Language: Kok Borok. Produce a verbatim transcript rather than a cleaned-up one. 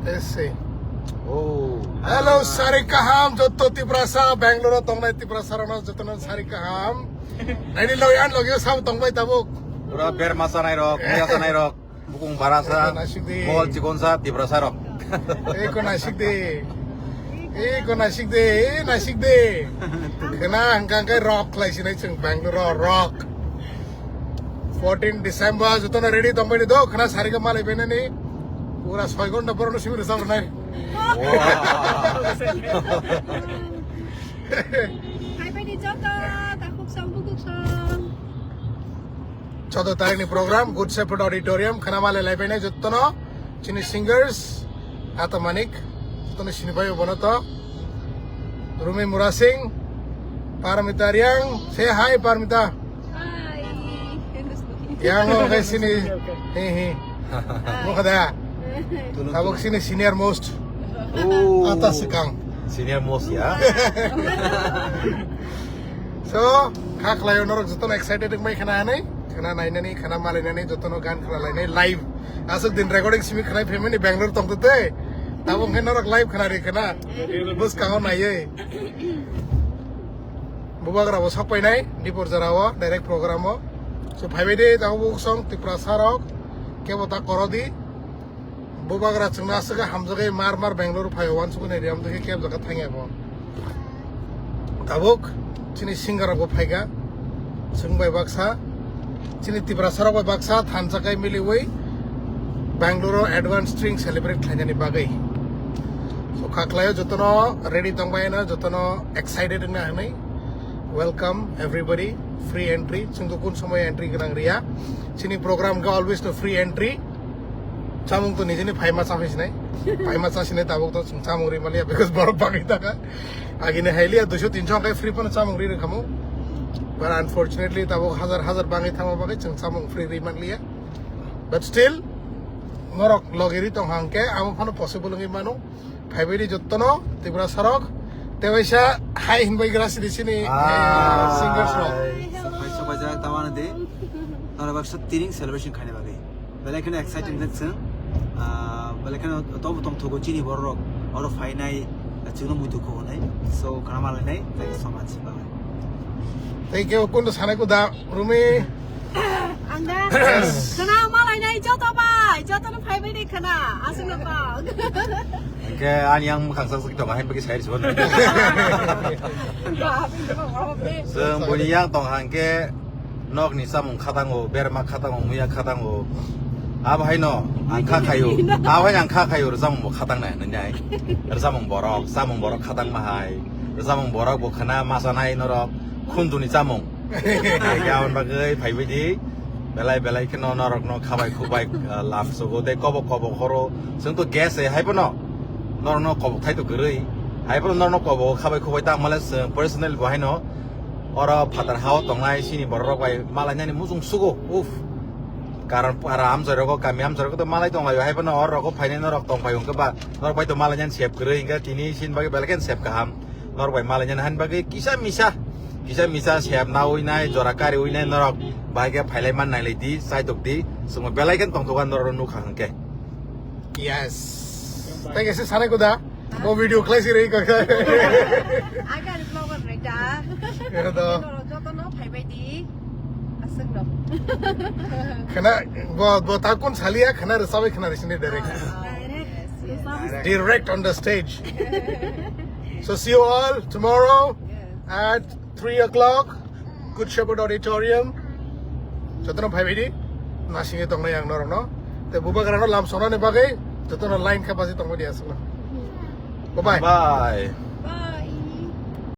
Ese. Oh. Hello, sari kaham, joto Tiprasa, Bangalore tongnai Tiprasa rano jotono sari kaham. Naini logi an logi sab tongbai tabuk. Pura ber masa nai rok, maya sa nai rok, bukung barasa, Eko naisik di. Mohol chikon sa, Tiprasa rok. Eko naisik di. Eko naisik di, e naisik di. Kena hangka hangkai rock khlai sinai chwng Bangalore rock. Fourteen December, jotono ready tongbai ni do, khana sari khe malai bainani. Pura soi ghonta borokno simi rwchap rwnai. Wow. Hai bai ni joto, takhuk song, bukuk song. Chaudo tarikh ni program, Good Shepherd Auditorium, khana malai lai bainai jotono. Chini singers, Ata Manik, jotono sini bai bono to. Rumi Murasing, Parmita Riang, say hi Parmita. Hi. Yang o khe sini, hi hi. Mo kada. Tabuk sini senior most. Oh. Ata Sekang. Senior most ya. So, kha khlai norok jotono excited wngbai khana hanai, khana nainani, khana malainani, jotono gan khana lainai live. Aswk din recording simi khana family Bangalore tongtwtwi. Tabuk khe norok live khana ri khana. Bwskango naiwi. Bubagra bo sok painai, Dipor jora o, direct program o. So, phaibai de, tabuk song, Tiprasa rok, kebo ta koro di. Bubagra chwngno aswk hamjagwi mar mar Bangalore phai o, uansukgwi naidi, amtwkhe kebjak thangya bo. Tabuk chini singer rok bo phaikha, chwng bai baksa, chini Tiprasa rok bai baksa thansa kai miliwi Bangalore o advance string celebrate khlainani bagwi. So kha khlaio jotono ready tongbai no, jotono excited wngna hwnwi. Welcome everybody, free entry. Chwng to kun somoy entry gwnang riya. Chini program khe always no free entry. Chamung to nijini phaima chaphai sinai. Phaima cha sinai tabuk to chwng chamung ri maliya because borok bagwi taka. Agini hailiya duiso tinso hwnkhe free phano chamung ri rwkhamu. But unfortunately tabuk hazar hazar bagwi thangma bagwi chwng chamung free ri manliya. But still norok logi ri tong hangke amo phano possible wngwi mano. Phaibai di jottono Tripura sarok. Tebaisa hai hinbai gra sidi sini, eh, singers rok. Hai. Sapai sapai jak tawana di. Nara baksa tiring celebration khaina bagwi. Belai kheno exciting jak chwng. Ah, belai kheno tobo tongthogo chini borok. Oro phainai, chwngno muitu khobonai. So, khana malainai. Thank you so much. Bye bye. Thank you. Kundu sanai kuda, Rumi. Ang da. Yes. Khana malainai joto bai, joto no phaibai ni khana. Aswk no kok. Hingke ani yang mwkhang sak sak tongo, hain bagwi sai rwsibani. Ba, bini kok, oh, be. Chwng buini yang tong hangke nokni chamung khatango, berma khatango, muya khatango. Abo haino ang kha khayo. Abo haino ang kha khayo, rwchapmung bo khatang nai, nai, nai. Rwchapmung borok, chamung borok khatang ma hai. Rwchapmung borok bo khana ma chanai norok, khunduni chamung. Hingke aboni bagwi phaibai di. Belai belai kheno norokno khabai khubai, ah, love sugo tei kobok kobok horo. Chwng to guest hai, hai phano norokno kobok thai to kwrwi. Hai phano norokno kobok khabai khubai ta male chwng personally bo haino oro phatar hao tongnai chini borok rok bai malainani muchung sugo. Uff. Karon para amchai rogo, kami amchai rogo to malai tonglaio. Hai phano oro rogo phainai norok tongphai hwnkhe ba norok bai to malainani sep kwrwi hwnkhe tini chini bagwi belai kheno sep kaham. Norok bai malainani hani bagwi kisa misa, kisa misa sep nawi nai, jora kariwi nai norok bai khe phailai man nailai di, chaitok di, chwngno belai kheno tongthogo norok nukha hwnkhe. Yes. Thank you, sanai kuda. Bo video khlai si rei kaka. Aga ni vlogger rei da. Era da. Joto no phaibai di. Aswk no. Khana bo, bo ta kun saliya khana rwchabai khana rwsini direct. Ah, yes, yes. Direct on the stage. So see you all tomorrow at three o'clock, Good Shepherd Auditorium. Jotono phaibai di, nasingwi tongnai ang norokno. Tei bubagrano lam sonani bagwi jotono line khe basi tongbai di aswkno. Bye bye. Bye.